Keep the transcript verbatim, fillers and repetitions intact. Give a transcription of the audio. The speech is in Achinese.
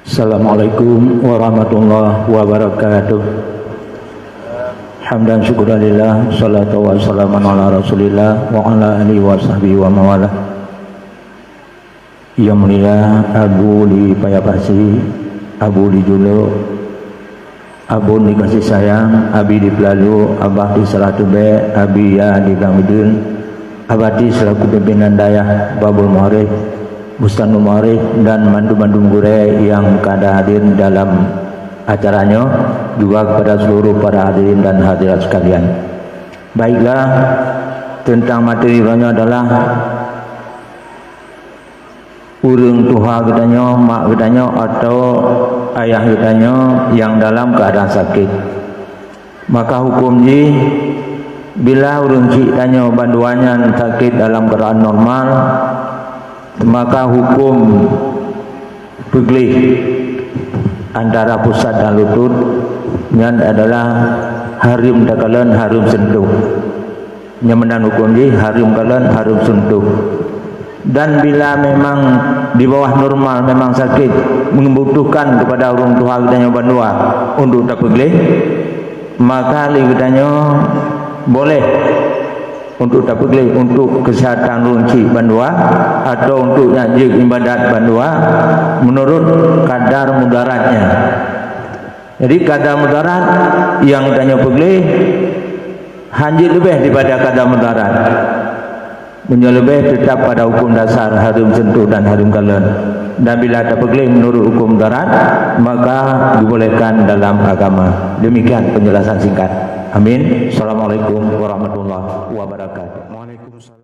Assalamualaikum warahmatullahi wabarakatuh. Hamdan syukuran lillah, salatu wassalamu ala Rasulillah wa ala alihi wa sahbihi wa mawalah. Yang mulia Abu di Paya Pasi, Abu di Juluk, Abon di Kasih Sayang, Abi di Peulalu, Abah di Saratubek, Abi ya di Gang Udin, Abati selaku pimpinan dayah Babul Muharif, Bustanul Muharif, dan mandum-mandum gurée nyang ka hadir dalam acara nyoe, juga kepada seluruh para hadirin dan hadirat sekalian. Baiklah, tentang materi uroe nyoe adalah ureuëng tuha geutanyoe, mak geutanyoe atau ayah geutanyoe nyang dalam keuadaan sakét. Maka huköm jih, bila ureuëng chik tanyoe bandua nyan sakét dalam keuadaan normal, maka huköm peugleh antara pusat dan lutut nyan adalah hareuem takalon, hareuem sentuh. Nyang meunan huköm jih hareuem kalon, hareuem sentuh. Dan bila memang di bawah normal memang sakét, membutuhkan kepada ureuëng tuha geutanyoe bandua untuk tapeugleh, maka lé geutanyoe boleh untuk tapeugleh untuk kesehatan ureuëng chik bandua atau untuk nyang jeuet ibadat bandua menurut kadar mudaratnya. Jadi, kadar mudarat nyang geutanyoe peugleh hana jeuet leubeh daripada kadar mudarat. Meunyoe leubeh, teutap pada huköm dasar hareuem sentuh dan hareuem kalon. Dan bila tapeugleh menurut huköm mudarat, maka dibolehkan dalam agama. Demikian penjelasan singkat. Amin. Assalamualaikum warahmatullahi wabarakatuh. Waalaikumsalam.